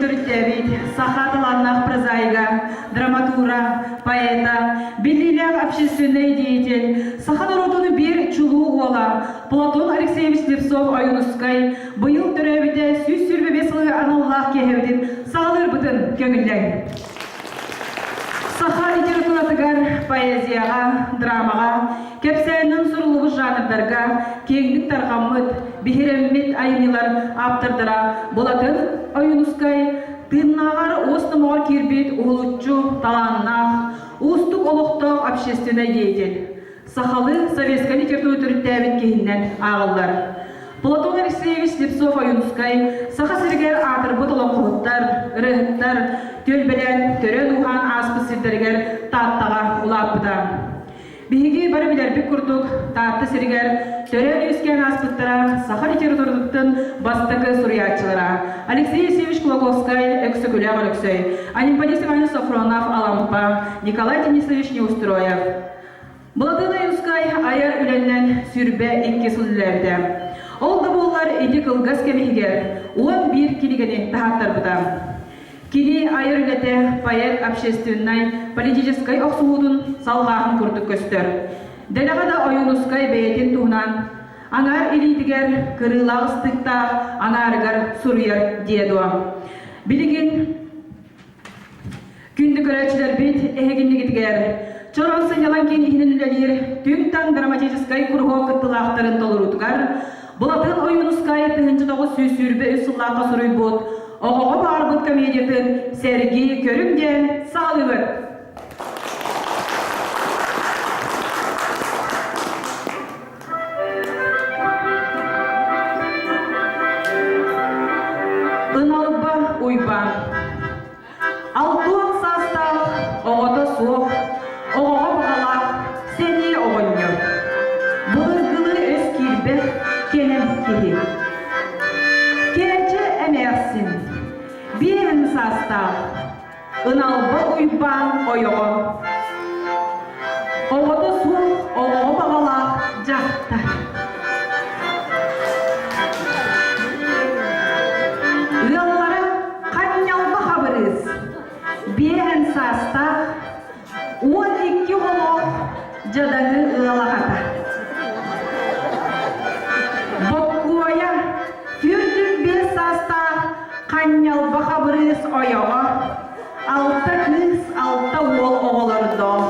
төрүттээбит саха талааннаах прозаига, драматура, поэта, биллиилээх общественнай деятель, саха норуотун биир чулуу уола Платон Алексеевич Слепцов-Ойуунускай быйыл төрөөбүтэ 125 сылыгар аналлаах киэһэбитин саҕалыырбытын көҥүллэҥ. Саха литературатыгар, поэзияҕа, драмаҕа, кэпсээнинэн суруллубут жанрдарга киэҥник тарҕаммыт, биһирэммит айымньылар ааптардара Былатын Ойуунускай тыыннааҕар уос номоҕор киирбит уһулуччу талааннаах, уустук олохтоох общественнай деятель, сахалыы советскай литература төрүттээбит киһиннэн ааҕыллар. Платон Алексеевич Слепцов-Ойуунускай Саха сиригэр аатырбыт олоҥхоһуттар, ырыаһыттар түөлбэлээн төрөөн-ууһаан ааспыт сирдэригэр Тааттаҕа улааппыта. Биһиги бары билэрбит курдук, Таатта сиригэр төрөөн-үөскээн ааспыттара саха литературатыттан бастакы суруйааччылара Алексей Евсеевич Кулаковскай, Өксөкүлээх Өлөксөй, Анемподист Иванович Софронов, Алампа, Николай Денисович Неустроев, Былатын Ойуунскай айар үлэннэн 22 сыл үлэлээбитэ. Ол да буоллар ити кылгас кэм иһигэр 11 кинигэни таһааттарбыта. Кини айар үлэтэ поэт общественнай, политическай охсуһуутун салҕааһын курдук көстөр. Дэлэҕэ да Ойуунускай бэйэтин туһунан аҥаар илиитигэр кырыылаах ыстыктаах аҥаарыгар суруйар диэ дуо. Билигин Күндү көрөөччүлэрбит, эһигиннигитигэр Чороон сынньалаҥ киин иһинэн үлэлиир Түҥ-таҥ драматическай куруһуок кыттыылаахтарын толоруутугар Былатын Ойуунускай 1923 сыллаахха суруйбут «Оҕоҕо баарбыт» комедиятын сэргии көрүҥ диэн саҕалыыбыт. Ыналба Уйбаан Алтыан саастаах, оҕото суох, оҕоҕо баҕалаах сэниэ оҕонньор. Былыргылыы өс киирбэх кэнэн киһи. Кээчэ эмээхсин, биэһин саастаах, Ыналба Уйбаан ойоҕо. Оҕото суох, оҕоҕо баҕалаах дьахтар. Ыаллара Ханньалба Хабырыыс, биэһэн саастаах, 12 оҕолоох дьадаҥы ыал аҕата. Боккуойа 45 саастаах Ханньалба Хабырыыс ойоҕо, алта кыыс, алта уол оҕолордоох.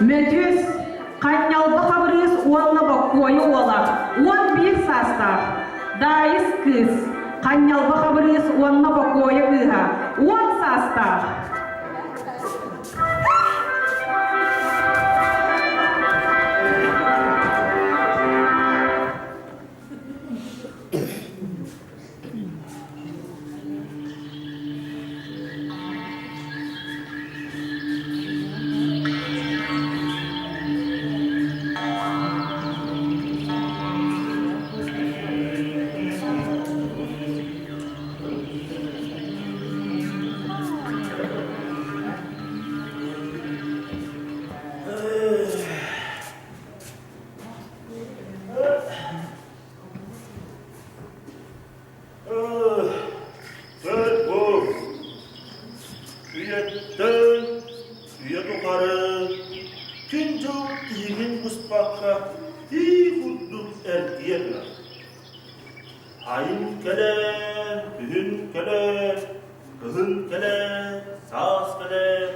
Мөтүөс, Ханньалба Хабырыыс уонна Боккуойа уола, 11 саастаах, Даайыс кыыс, Ханньалба Хабырыыс уонна Боккуойа кыыһа, 10 саастаах. Сыт-бур, үйэттэн үйэ тухары күн-дьыл тиһигин быспакка ии курдук эргийэ турар. Айын кэлэр, күһүн кэлэр, кыһын кэлэр, саас кэлэр,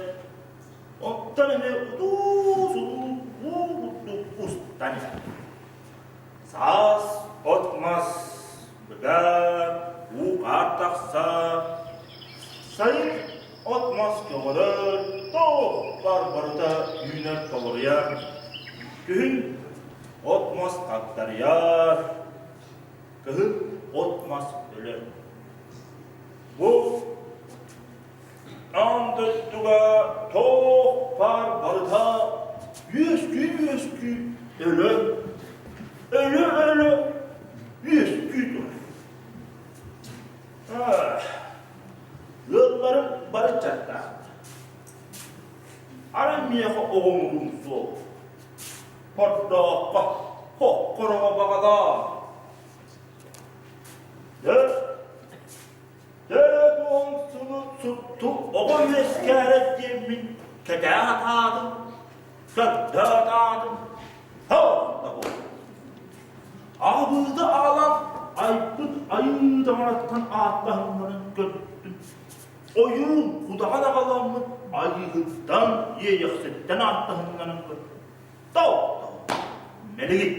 оттон эмиэ утуу-субуу уу курдук устан иһэр. Саас от-мас быдан, уу-хаар тахсар, сайын от-мас көҕөрөр, туох баар барыта үүнэр толоруйар, күһүн от-мас хагдарыйар, кыһын от-мас өлөр. Бу аан дойдуга туох баар барыта үөскүү-үөскүү өлө, өлө-өлө үөскүү турар. Ыалларым бары чаттаахтар. Арай миэхэ оҕо. Хордооххо, хоххороҕо баҕалаах. Дьэ, 40 сылы сутту оҕо үөскээрэ диэммин кэтээн атаатым, көрдө атаатым, һоо Аҕабыыта аҕалан айбыт айыы таҥараттан ааттаһыннарын көрдүм. Ойуун удаҕан аҕаламмыт айыыһыттан, иэйэхситтэн ааттаһыннарын көрдүм. Тоо, мэлигит.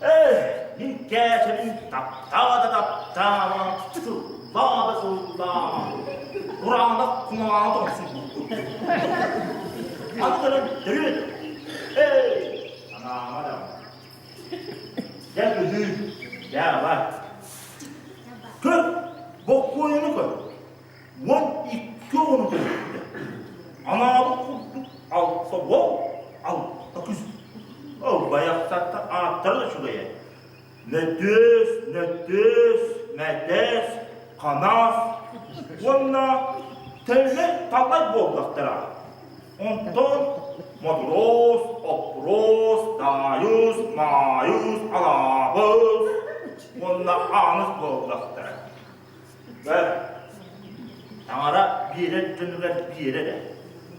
Ээ, мин кээчэбин таптаа да таптаама, сыллаа да сыллаама, кураанах кумаҕаана тоҥсуйбуппут. Аны кэлэн төрүөт. Эй, анаама да. Дьэ ыһыы, дьэ аба. Көр, боккуойуну көр. 12 оҕону төрөттө. Анаабыт курдук алта уол, алта кыз. Ол байахсатта ааттара да үчүгэйэ. Нөтүөс, Нөтүөс, Мэтэс, Ханаас уонна Тэллэй Таллай буоллахтара. Онтон Мотуруос, Оппуруос, Даайыс, Маайыс, Алаабыс уонна Ааныс буоллахтара. Бэл, таҥара биэрэр дьонугар биэрэр ээ.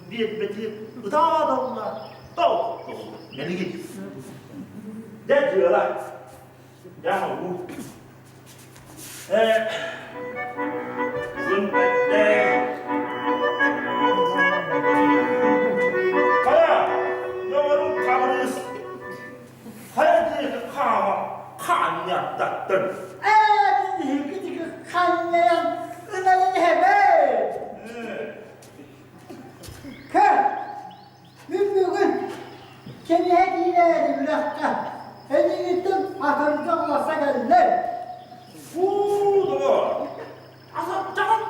Биэрбэти ытааталла, тоҕ мэлигит. Дьэ дьыала, дьэ оҥоруу. Ээ, күн бэрдэ. Хайа, доҕорум Хабырыыс, хайа диэки хаама хаанньардаттын. Ээ, биһиги ханньайан ынайан иһэбит. Көр, мин бүгүн кэбиһэ киирээри үрэххэ эйигиттэн атырдьах уларса кэллим. Уу, доҕор, асаттаҕын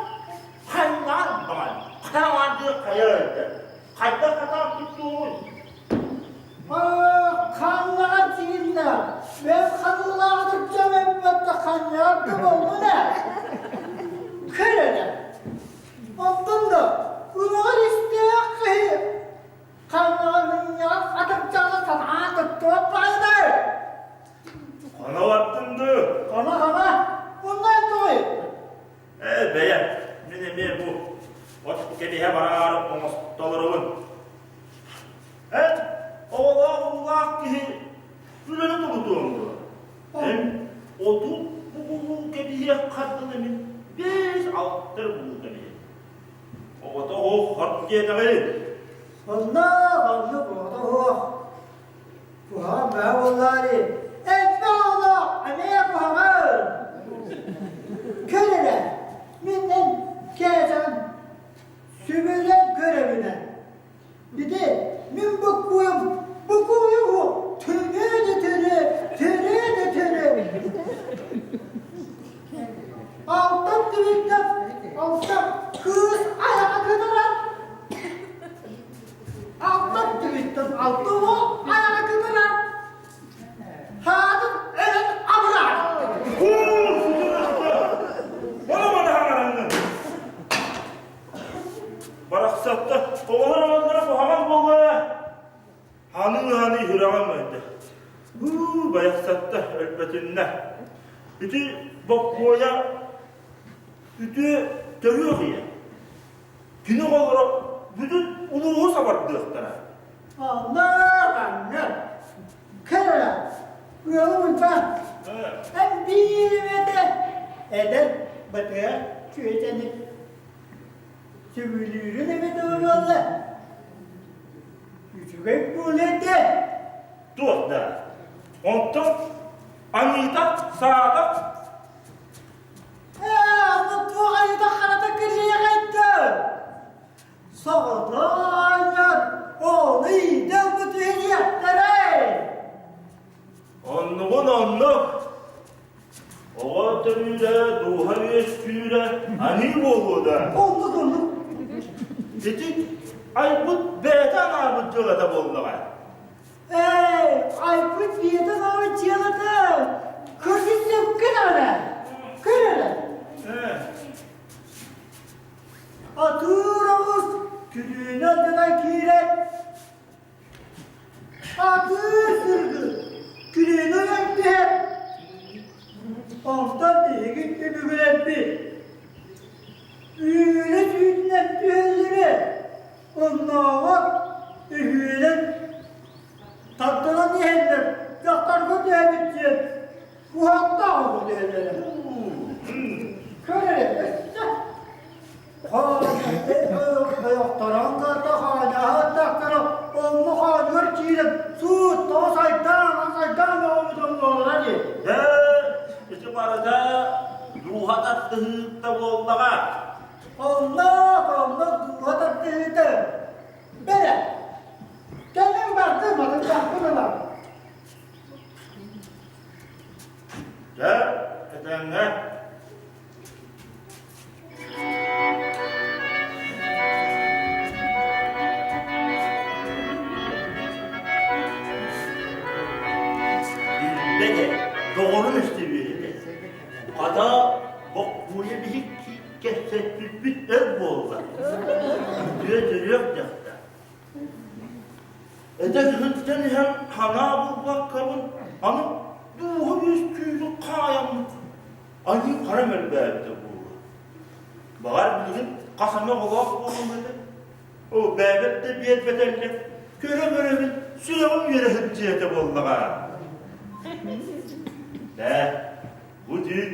хайаан баҕар, хайаан хайа хайдах хатаан туттуоҕуй? Ханнаҕа тиийдэ, мен ханылаатыччам эппэтте ханньаар да боллун ээ. Көр эрэ, онтон да унаҕар истээх киһи ханнаҕа мунньаҕар атырдьаҕына санаа туттуох баҕайытай. Хана бардын дуу? Хана хана, оннан тугуй? Ээ, бэйэ, мин эмиэ бу от кэбиһэ бараары оҥостолоробун. Эн оҕолоох-уруулаах киһи үлэни тулутуоҥ дуо? Эн отут бугулуу кэбиһиэх хардыны мин биэс-алта бугул кэбиһиэм. Оҕото оһох хорт диэтэҕин. Онно оннук оҕото оһох. Куһаҕан баа буоллаары. Элбэх оҕолоох эмиэ куһаҕан. Көр эрэ, мин эн кээчэҕин сүбүлэн көрөбүнэ. Ити мин буккуйум, буккуйу төрөө да төрөө, төрөө да төрөө. Алтан түбүлтэн алта кыыс айаҕа кытарар. Алтан түбүлтэн алта уол айаҕа кытарар. Хаатын өлөн абырар. Ону маны хаҥараҥҥын. Барахсатта оҕолор оҕолоро куһаҕан буолуо Ханыы-ханыы сүрэҕим ыйда. Һуу, байахсатта өлбөтүннэ. Ити боккуойа үтүө төрүөх ийэ. Кини оҕолоро бүтүн улууһу сабардыахтара. Анна, Кыра, ыалым Уйбаан, эн биир эмэтэ эдэр батыа чүөчэни Сөбүлүүрүн эбэтэ буолла. Үчүгэй буолуо этэ. Туох да. Онтон Анита саата Ээ, онно туох айыта харата кырыйаҕайда. Соҕотох оҕонньор ону иитэ ылбыт үһү диэхтэрэй. Оннугун оннук. Оҕо төрүүрэ, дууһа үөскүүрэ аныы буолуо да. Оннук оннук. Ити айбыт бэйэтэ анаабыт дьыалата буоллаҕа. Ээ, айбыт бэйэтэ анаабыт дьыалата. Көргүн сөпкө даҕаны. Көр эрэ. Ээ. Атыыр оҕус күрүөнү алдьатан киирэн. Атыы сыргы күнүнү түһэр. Онтон биһиги түбүгүрэрбит. Үүнэ сүүтүнэн түһэллэрэ. Оннооҕор үһүөнэн тардынан иһэллэр. Дьахтарга түһэбит диэн уһаттаах оҕо түһэллэрэ. Көр эрэ, өссө Ойохторон кытта хаанньаһыттахтара онно хаанньыгар киирэн суут тоҕо сайдаан сайдаан оҕобутун буолара дии. Дьэ, ити барыта дууһа тардыһыыта буоллаҕа. Онно, онно дууһа тардыһыыта. Бэрэ, кэлин бардым, атырдахпын ылан. Дьэ, этэҥҥэ. Билбэтэ, доҕорун истибиэтэ. Хата, боккуйа биһикки кэпсэппиппит өр буолла. Үтүө төрүөх дьахтар. Эдэр кыһыттан иһэн ханаа булбаккабын, аны дууһа үөскүүрүн хаайаммыт Айыы хара мөлбөөбүтэ буолуо. Баҕар билигин хас эмэ оҕолоох буолуом этэ. Оо, бэйэбэр да биэрбэтэллэр, көрө-көрөбүн сүрэҕим үөрэ сылдьыа этэ буоллаҕа. Бээ, бу түүн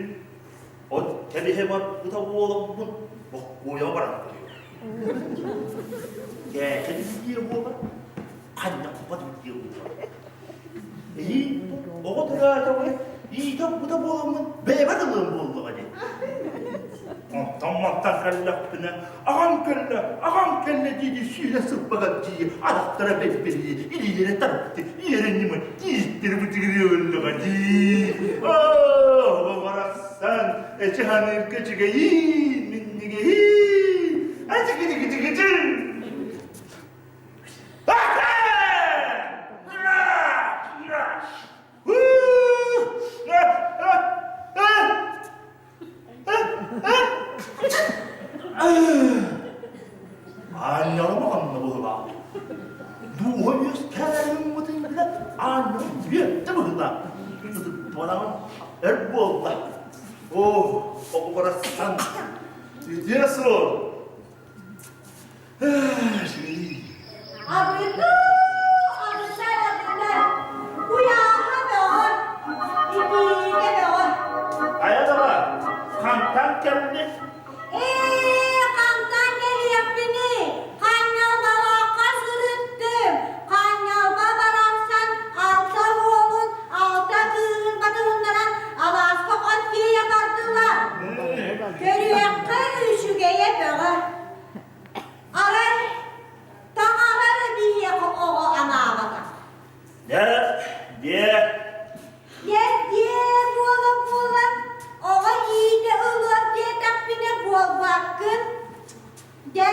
от кэбиһэ барбыта буоламмын боккуойа баран Кээчэ диир буолар, ханньаппат диир буолар. Эйиин оҕо төрөөтөҕүнэ иитэ-бута буоламмын бэйэбэр ылыам буоллаҕа дии. Онтон мантан кэллэхпинэ аҕам кэллэ, аҕам кэллэ дии-дии сүүрэ сыппагар дии атахтара бэйбэлии, илиилэрэ тарпыты, иэрэнньимэ тиистэрэ бытыгырыа өллөҕө дии. Оо, барахсан, эчи ханыырга үчүгэйиин, минньигэһиин, эчи-кити-кити-кити! Аанньалыма ханна быһылаах. Дууһа үөскээһин билэ аанньалым үөттэ быһылаах. Ытыппанаҕын эр буолла. Оо, оҕо Үтүө суол. Абыйдыы, абысар абынар, куйааһа бөҕө, итиигэ бөҕө. Хайа даҕа, хантан кэллик? Ээ, хантан кэлиэхпиний? Ханньалбалаахха сырыттым. Ханньалба барахсан алта уолун, алта кыыһын батыһыннаран алааска от тиэйэ бардылар. Көрүөххэ үчүгэйэ бөҕө. Арай таҥара эрэ биһиэхэ оҕо анаабатах. Дьэ, диэ. Дьэ, диэ буола-буола оҕо иитэ ылыах диэтэхпинэ буолбаккын. Дьэ,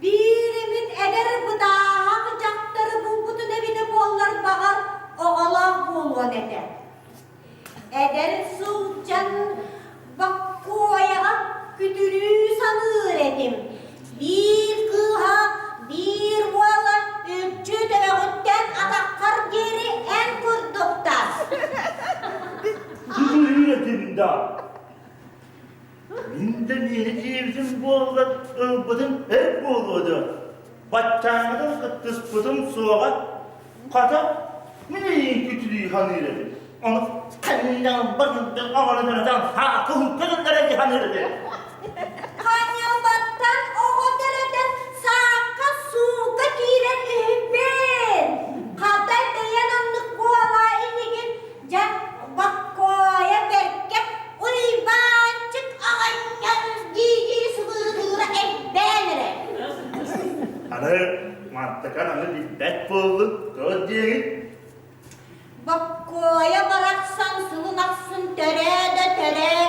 биир эмит эдэр бытааһах дьахтары булбутун эбитэ буоллар баҕар оҕолоох буолуон этэ. Эдэр сылдьан Боккуойаҕа күтүрүү саныыр этим. Биир кыыһа, биир уола үкчү төбөҕүттэн атаххар диэри эн курдуктар. Күтүрүүр этим да. Мин да миэнэ диэбитим буоллар ылбытым эр буолуо да. Баччааҥҥытын кыттыспытым суоҕа. Хата, мин эйиин күтүрүү саныыр этим. Ону ханньалбатыттан оҕолонорутан хаакы-һукка дии саныыр этим. Ханньалбаттан оҕо төрөтөн саакка суука киирэн үһүбүн. Хата бэйэн оннук буолаа инигин дьэ Боккуойа бэркэ Уйбаанчык оҕонньор дии-дии сыбыытыыра элбээн эрэр. Аны мантыкан аны билбэт буоллун, туох диэгин? Боккуойа барахсан сылын ахсын төрөө да төрөө,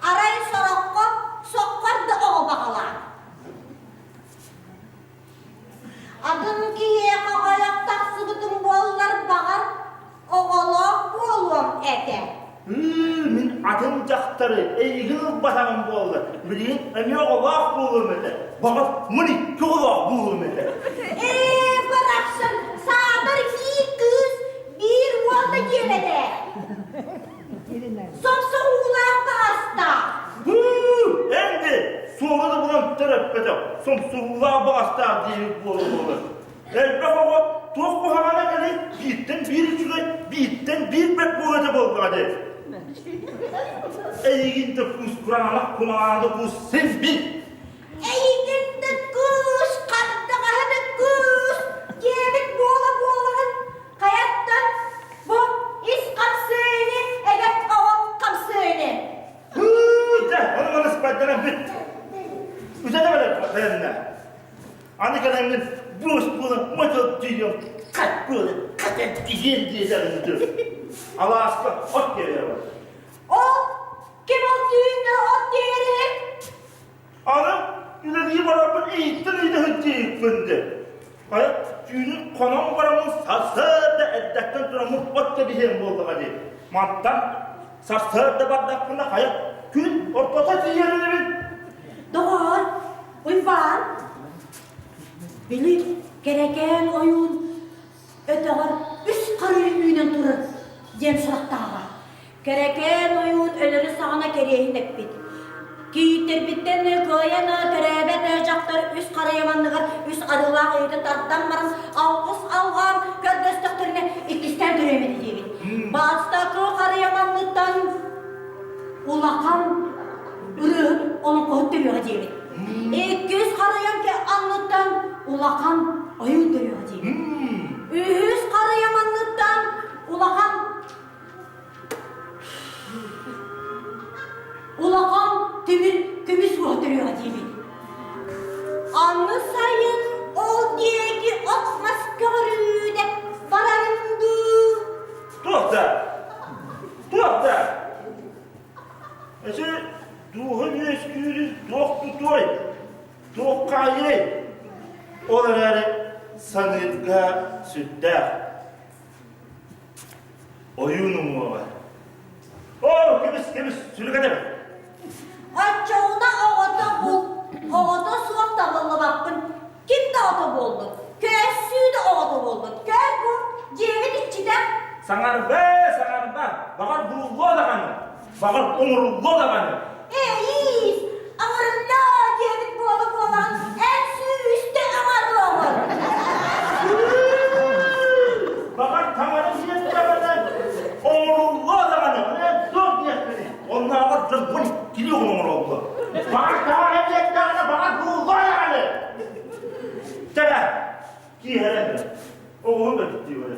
арай сороххо соххор да оҕо баҕалаах. Атын киһиэхэ ойох тахсыбытым буоллар баҕар, оҕолоох буолуом этэ. Мин атын дьахтары эйигин ылбатаҕым буоллар, билигин эмиэ оҕолоох буолуом этэ. Баҕар, мун икки оҕолоох буолуом этэ. Ээ, барахсан, саатар биир. сомсуһуулаах баҕастаах диэбит буола-буола. Элбэх оҕо туох куһаҕана кэлин бииртэн биир үчүгэй, бииртэн биир бэрт буолуо этэ буоллаҕа дии. Эйигин да куус кураанах кумаҕааны куус син бил. Эйигин да куус, хардаҕаһы да куус диэбит буола-буолаҕын хайаттан бу ис хамсыыны эбэт оҕо хамсыыны. Һыы, ону маны спайдаран бүт. Үтэ да бэлэмнэ. Аны кэлэҥҥин буос буолан мочолдьуйуом, хат буолан хат киһиэн диэтэҕин Алааска от тиэйэҕин. Ол ким ол түүннэр от тиэйэрий? Аны үлэлии барарбын ииттэн ыйда сылдьыыппын де. Хайа түүнүн хонон бараммын сарсыарда эрдэттэн тураммын от кэбиһиэм буоллаҕа дии. Мантан сарсыарда бардахпына хайа күн ортото тиийэр инибин. Доҕоор, Уйбаан, били кэрэкээн ойуун өтөҕөр үс харыы үүнэн турар диэн сурахтааҕа. Кэрэкээн ойуун өлөрү саҕана кэриэһин эппит. Кийииттэрбиттэн кыайан төрөөбөт дьахтар үс харыйам анныгар үс арыылаах ыйыты тардан баран алгыс алҕаан көрдөстөхтөрүнэ иккистээн төрүөм этэ диэбит. Бастакы харыйам анныттан улахан ырыаһыт олоҥхоһут төрүөҕэ диэбит. Иккис харыйам анныттан улахан ойуун төрүөҕэ диэбит. Үһүс харыйам анныттан улахан улахан тимир көмүс уоһа төрүөҕэ диэбит. Аны сайын ол диэки от-мас көҕөрүүтэ барарын дуу? Туох да? Туох да? Эчи дууһа үөскүүрүн туох тутуой, туох хаайыай? Ол эрээри саныырга сүрдээх. Ойуун уҥуоҕа. Оо, кэбис, кэбис, сүрүкэтэ. Оччоҕуна оҕото бул, оҕото суох табыллыбаппын. Ким да оҕото буолбут, көссүү да оҕото буолбут. Көр бу, дьиэбит иччитэ. Саҥарба, саҥарба, баҕар булуллуо даҕаны, баҕар оҥоруллуо даҕаны. Эй, аҥарыллаа диэбит буола-буолаҕын эн сүүстэ аҥарыаҕын. Баҕар таҥара диэн даҕаны, оҥоруллуо даҕаны, туох диэхпиний? Оннооҕор дьон кини оҥороллор. Баҕар таҥара диэн даҕаны, баҕар булуллуо даҕаны. Чэ, киэһэрэн оҕуһун да диир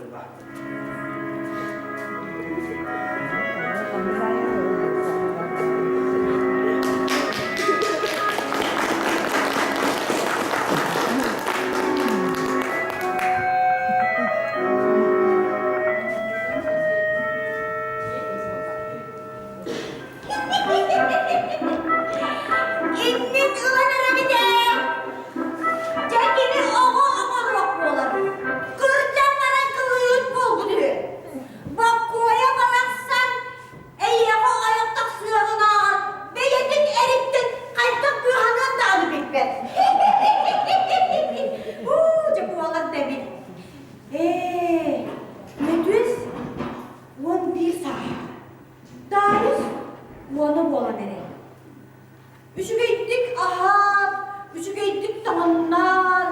Иннин ылан эрэбит ээ! Дьэ кини оҕо оҥоруох буолар. Кырдьан баран кылыыт буолбут үһү. Боккуойа барахсан эйиэхэ ойох тахсыаҕынааҕар бэйэтин эриттэн хайдах кыһаныан даҕаны билбэт. Уу, дьэ буолар да эбит. Ээ, Мөтүөс 11 сааһа. Даайыс уона буолан эрэр. Үчүгэйдик аһаат, үчүгэйдик таҥыннаар,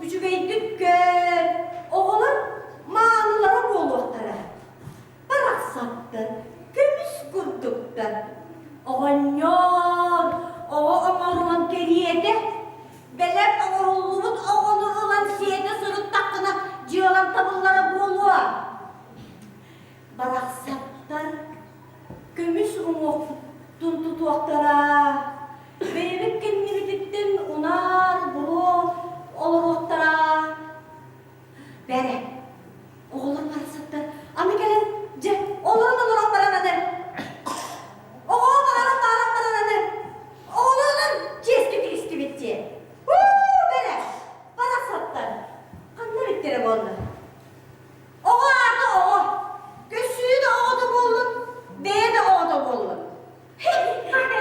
үчүгэйдик көр, оҕолор маанылара буолуохтара. Барахсаттар, көмүс курдуктар. Оҕонньор, оҕо оҥоруон кэриэтэ, бэлэм оҥоһуллубут оҕону ылан сиэтэ сырыттаххына дьыалаҥ табыллара буолуо. Барахсаттар көмүс уҥуохпутун тутуохтара, бэйэбит кэннибититтэн унаар буруо олоруохтара. Бэрэ, оҕолор барахсаттар аны кэлэн дьэ олорон-олорон баран аны оҕо баҕаран бааран баран аны оҕолорунан чиэскэ тигистибит дии. Уу, бэрэ, барахсаттар ханна бүттэрэ буолла? Оҕо аата оҕо. Көссүү да оҕото буоллун, бэйэ да оҕото буоллун.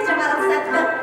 Дьэ барахсаттар.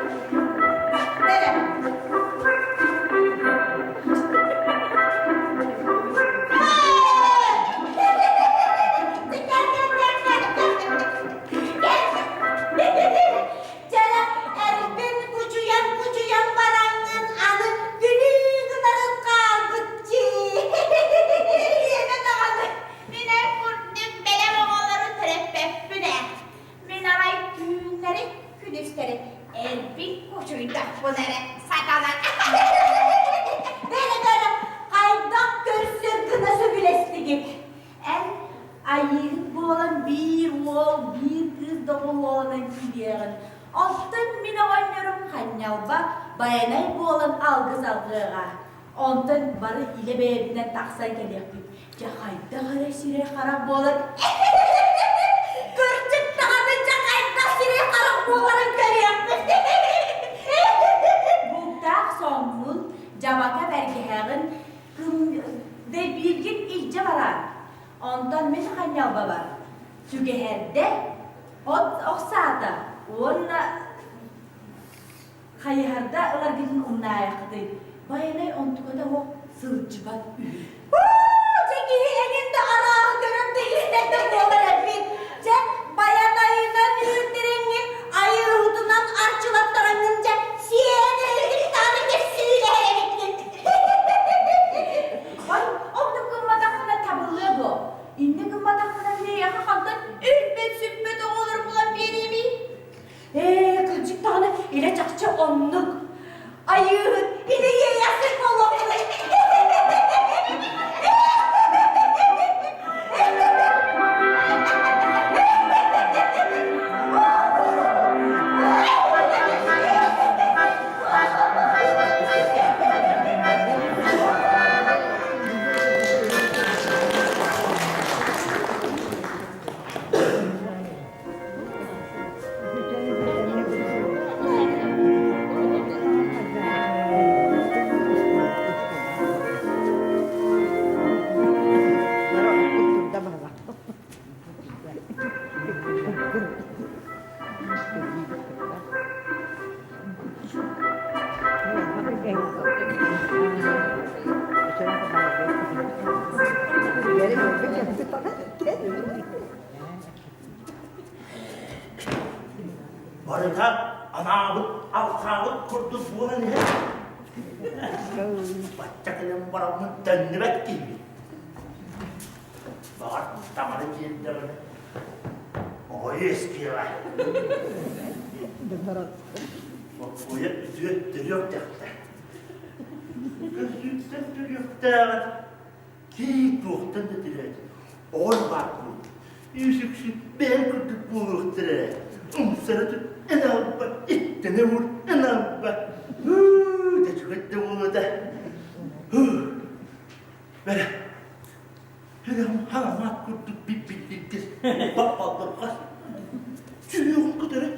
уол, биир кыыс доҕуһуоланан киириэҕин. Оттон мин оҕонньорум Ханньалба Байанай буолан алгыс алҕыаҕа. Онтон бары илэ бэйэбитинэн тахсан кэлиэхпит. Дьэ хайдах эрэ сирэй-харах буолан кырдьык даҕаны дьэ хайдах сирэй-харах буоларын көрүөхпүт. Бултаах соҥҥун, дьабака бэргэһэҕин дэйбииргин илдьэ бараар. Онтон мин ханньалбабар сүгэһэрдэ, от охсаата уонна хайыһарда ыларгытын умнаайаххытый. Байанай онтуката оһох сылдьыбат үһү. Дьэ киһи эҥин да арааһы көрөн да истэр да буолар эбит. Дьэ байанайынан үүрдэрэҥҥин айыыһытынан арчылаттараҥҥын дьэ сиэн эһигин даҕаны кэпсиилэһэр эбиккин. Ой, оннук гымматаххына табыллыа дуо? Инньэ гымматаххына миэхэ хантан өлбөт-сүппэт оҕолор булан биэриэмий? Ээ, кырдьык даҕаны илэ чахчы оннук. Айыыһыт, илэ иэйэхсит буолуоххунай. Барыта анаабыт, алхаабыт курдук буолан иһэр. Бачча кэлэн бараммын төннүбэт киһибин. Баҕар таҥара киирдэҕинэ оҕо үөскүөҕэ. Боппуйа үтүө төрүөх дьахтар. Көссүүттэн төрүөхтээҕин кии туохтан да тирээт оҕо баар буолбут. Үс-үксү бэйэм курдук буолуохтара эрэ. Умсара тут эн алба, иттэнэ ур эн алба. Һуу, дэчүгэт да буолуота. Һуу, бэрэ. Сүрэҕим харамаат курдук биппиттиккис, баппаллырҕас. Сүһүөҕүм көтөрө.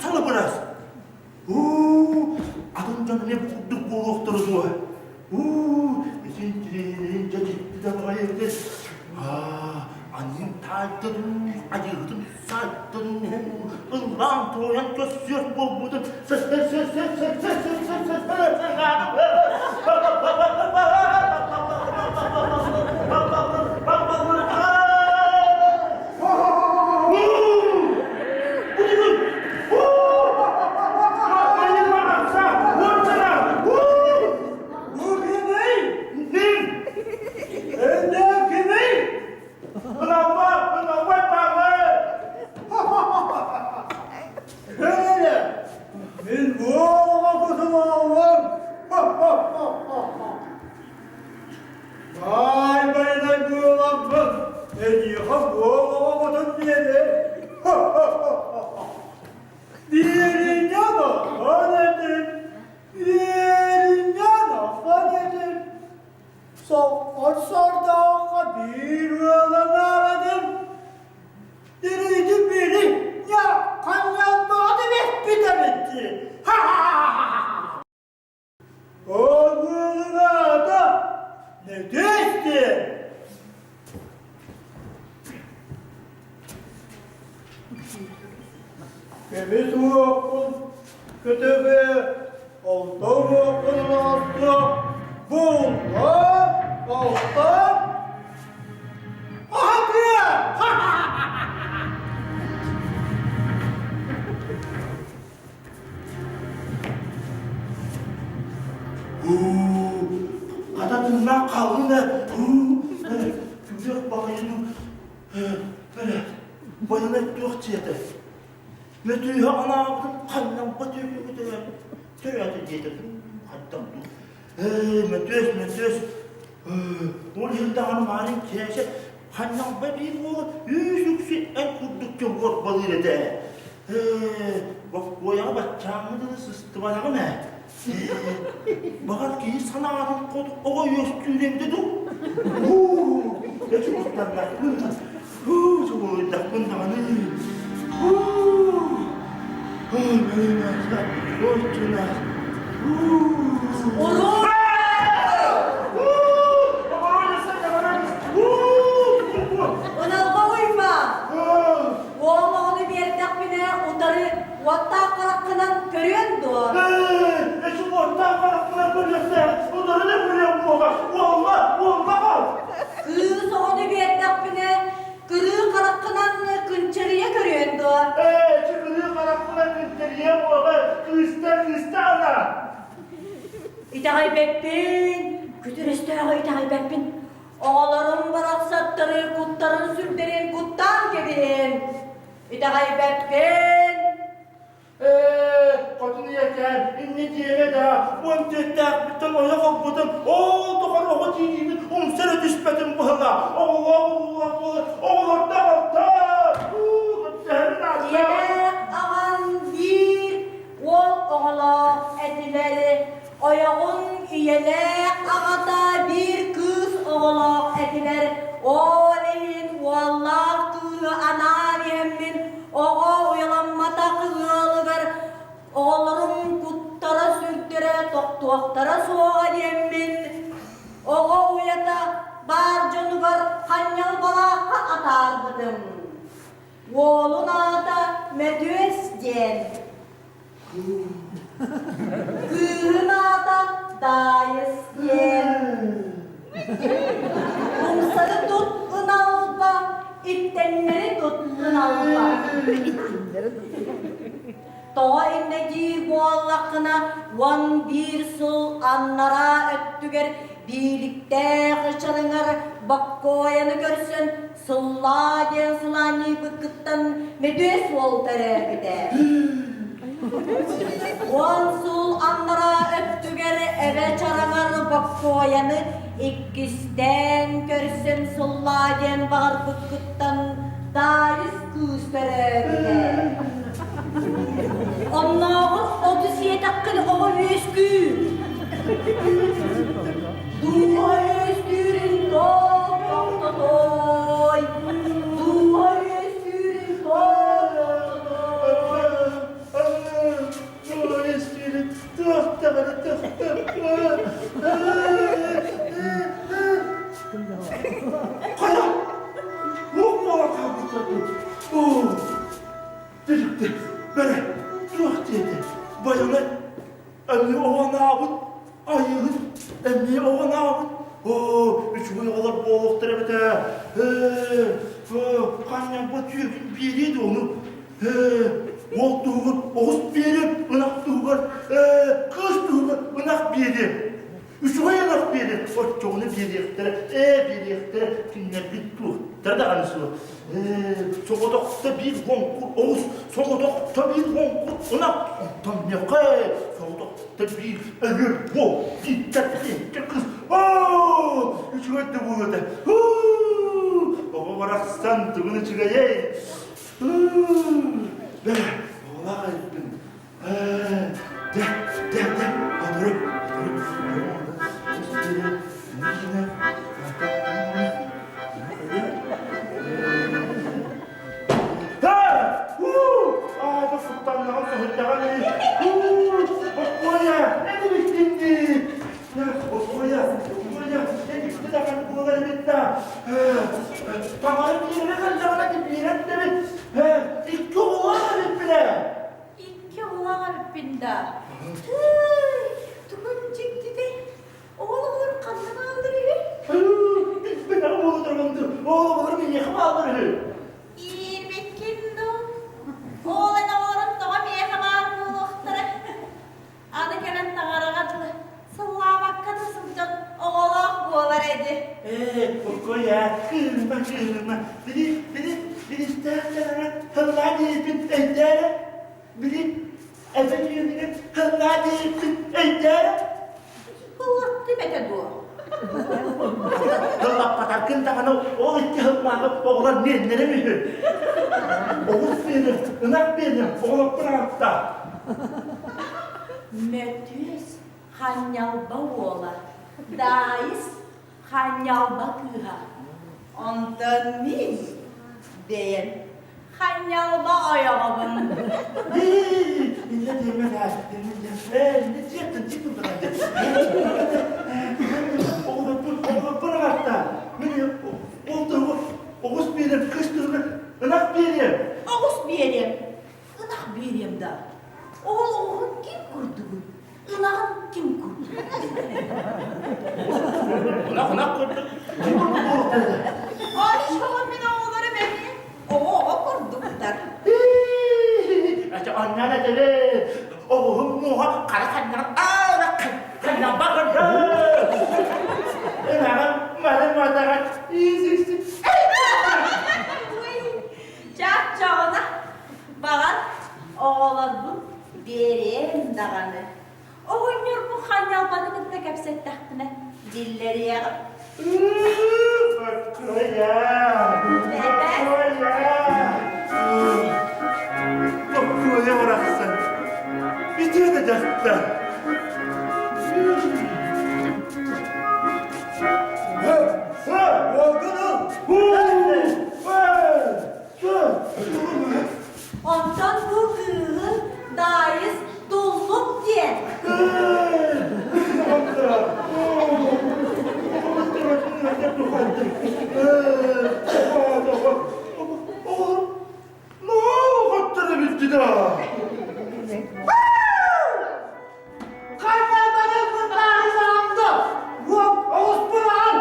Салыбырас. Уу, атын дьон эмиэ бу курдук буолуохтара дуо? Уу, итин тириинин дьэ дьикти да баҕайы эбит. Аа, аньыым таайда дуу, айыыһытым саайда дуу, ыллаан туойан көссүөх буолбутун Мин буолума кутулааллар! Баай байанай буоламмын, эйиэхэ буолума кутун биэрэр! Биэриняно ханэтин, биэриняно ханэтин, Соҕор сордооххо биир ыаланаабытым, Дириитин бири я ханньалбаҕа эппит эбит дии. Ха-ха-ха-ха! Ол ыалынаата Нөтүөс диэн. Көмүс уохпун көтөҕө, алтан уохпун алаастыа, бултан, алтан аһатыа! Хата тыыннаах хааллын да, күрүөх баҕайыны Бэрэ, байанай туох дьиэтэ? Мөтүүһэ анаабытын ханнампа түөрүгүтэ төрөөтө диэтэ хайдах дуу? Ээ, Мөтүөс, Мөтүөс, ол иһин даҕаны маарын кээсэ. Ханньалба биир уола үс үксү эн курдук дьон уорбалыыр этэ. Ээ, боккуойаҕа баччааҥҥы дылы сыстыбатаҕым ээ. Баҕар киһи санаатын хоту оҕо үөскүүр эбитэ дуу? Уу, эчи куттаннахпын, уу, чугуйдахпын даҕаны. Уу, ой, ой, чунаас, уу. Уруу! Ыналга уйма! Уол оҕону биэрдэхпинэ утары уоттаах хараххынан көрүөн дуо? Кыыс оҕону биэрдэхпинэ кырыы хараххынан кынчарыйа көрүөн дуо? Итэҕэйбэппин, күтүр өстөөҕү итэҕэйбэппин. Оҕолорум барахсаттары куттарын-сүрдэрин куттаан кэбиһин. Итэҕэйбэппин. Ээ, хотун ийэкээн, инньэ диэмэ да, уон түөттээхпиттэн ойох ылбытым, ол тухары оҕо тиийиибин умса эрэ түспэтим быһыылаах. Оҕолоох оҕолоох буолан, оҕолордоох алта, уу, көрдөһөрүн ааттаах. Ийэлээх аҕаҥ биир уол оҕолоох этилэр. Ойоҕун ийэлээх аҕата биир кыыс оҕолоох этилэр. Ол иһин уоллаах кыыһы анаан иһэммин оҕо уйаламматах ыалыгар оҕолорум куттара-сүрдэрэ тохтуохтара суоҕа диэммин оҕо уйата баар дьонугар ханньал балаахха атаарбытым. Уолун аата Мөтүөс диэн. Кыыһын аата Даайыс диэн. Умсары тут ыналба, иттэннэри тут ыналба. Тоҕо иннэ дии буоллаххына, 11 сыл аннараа өттүгэр бииликтээх ычарыҥар Боккуойаны көрсөн Сыллаа диэн сылаанньыйбыккыттан Мөдүөс уол төрөөбүтэ. Уон сыл аннараа өттүгэр эбэ чараҥар Боккуойаны иккистээн көрсөн сыллаа диэн баҕарбыккыттан Даайыс кыыс төрөөбүтэ. Оннооҕор оту сиэтэххин оҕо үөскүүр. Дууһа үөскүүрүн тоох тохтотой. Дууһа үөскүүрүн тоох тохтотой. Дууһа үөскүүрүн туох даҕаны тохтоппот. Хайа! Уох буола хаалбыттар дуу? Директор, бэрэ, туох диэтэ? Байанай, эмиэ оҕонаабыт, айыыһыт, эмиэ оҕонаабыт. Оо, үчүгэй оҕолор буолуохтар эбит ээ. Ээ, ханньаммыт түөкүн биэриэ дуо ону? Ээ, уол туһугар оҕус биэриэм, ынах туһугар, ээ, кыыс туһугар ынах биэриэм. Үчүгэй ынах биэрэр, оччоҕуна биэриэхтэрэ, ээ биэриэхтэрэ, кинилэрбит туохтара даҕаны суох. Ээ, соҕотохто биир хоҥкур оҕус, соҕотохто биир хоҥкур ынах, онтон миэхэ соҕотохто биир өлөр буол, дииттэр икки кыыс, оо, үчүгэй да буолуо этэ, уу, оҕо барахсан тугун үчүгэйэй, уу, бээ, оҕолоох эбиппин, Дэ, дэ, дэ, отору, Икки оҕолоох эбиппин ээ. Икки оҕолоох эбиппин да. Тыый, тугун дьиктитэй? Оҕолорум ханна бааллар үһү? Билбэтэх буолуторгунду, оҕолорум миэхэ бааллар үһү. Иирбиккин дуу? Ол эн оҕолорун тоҕо миэхэ баар буолуохтара? Аны кэлэн таҥараҕа дылы сыллаабакка да сылдьан оҕолоох буолар эди. Ээ, Кокоя, кыырма, кыырма, били, били, билистээх дьаһара һыллаа диэбиппин өйдөөрө. Били, эбэ түүнүгэр һыллаа диэбиппин өйдөөрө. Ыллаттым этэ дуо? Ыллаппатаргын даҕаны. Аны ол икки сыллааҕы оҕолор миэннэрим үһү. Оҕус биэрим, ынах биэрим, оҕолорбун аҕалта. Мөтүөс ханньалба уола, Даайыс ханньалба кыыһа. Онтон мин бэйэм ханньалба ойоҕобун. Иннэ диэмэ ээ, иннэ дьиэттэн дьиэ Оҕолорбун, оҕолорбун аҕалта. Мин ол туһугар оҕус биэриэм, кыыс туһугар ынах биэриэм. Оҕус биэриэм, ынах биэриэм да. Ол оҕуһун ким курдугуй? Ынаҕын ким курдук? Ынах ынах курдук. Оччоҕо мин оҕолорум эмиэ оҕо-оҕо курдуктар. Ача оннан этэрэ оҕуһум муоһа хара ханнан аара ханнан баҕарда. Ынаҕын маны мадаҕа иисикси. Чаччаҕына баҕар оҕолорбун биэриэм даҕаны. Оҕонньорбун ханньалбаны кытта кэпсэттэхпинэ биллэриэҕим. Боккуойа! Боккуойа! Боккуойа барахсан. Үтүө да дьахтар. Онтон бу кыыһын Даайыс Туллук диэн. Хайдах бытаарынаанды уол оҕуспун аҕал.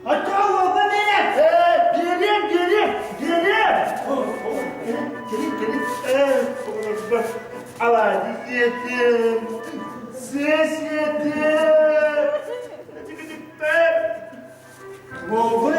Оччоҕо уолбун биэрэн. Биэриэм, биэриэм, биэриэм. Кэлин, кэлин, кэлин. Алаадьы сиэтим, сиэ сиэтим. Уолбун.